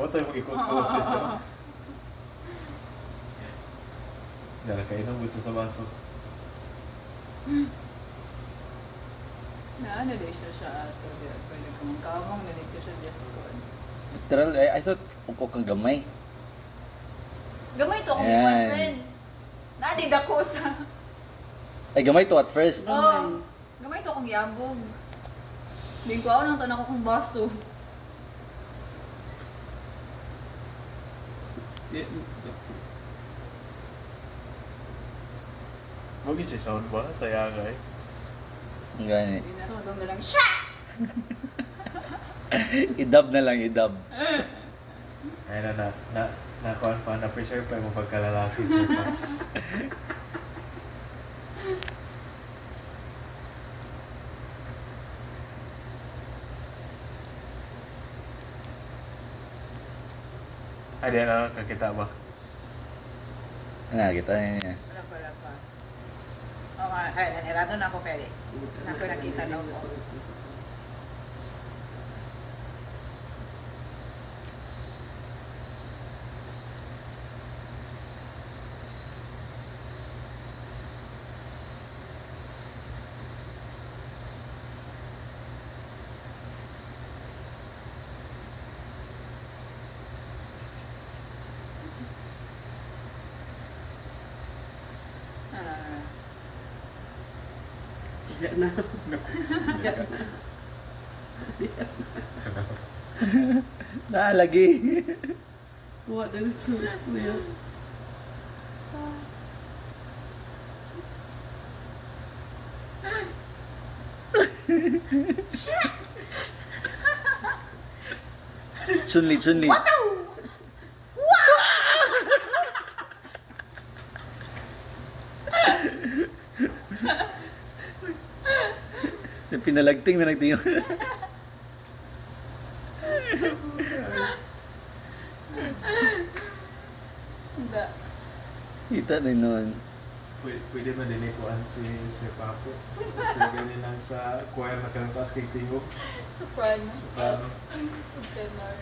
Mo tayo mag-ikot-ikot dito. Dala kayo ng butso sa baso. Na ano di siya siya ato. Di ako nagkamang na dito siya Discord. Literal, I thought uko kang gamay. Gamay to akong Ayan. iwan friend. Na di dako sa. Ay, gamay to at first. Oh, gamay to akong yabog. Di ko ako nang taon ako kong baso. Huwag yun siya sound ba? Sayang eh. Ang gani. Di na ako na lang siya. I-dub na lang, i-dub. Ayun na, na, na, na, kuhan pa, na-preserve pa yung pagkalalaki sa Pops. Ay, di na, kakita ba? Nakita na niya. Wala pa, wala pa. Oh, ay, nanirado na ako, Peri. Nako nakita na ako. Ah. Diyan na. Naalagi. Kuha na rin sa kuya. Chunli, chunli. Pinalagting na nagtingin. Hindi. Kita na nun. Pwede, pwede man din ikuan si Sir Papo. Kasi ganyan lang sa choir na kanang taas kay Tingog. Soprano. Soprano. Tenor.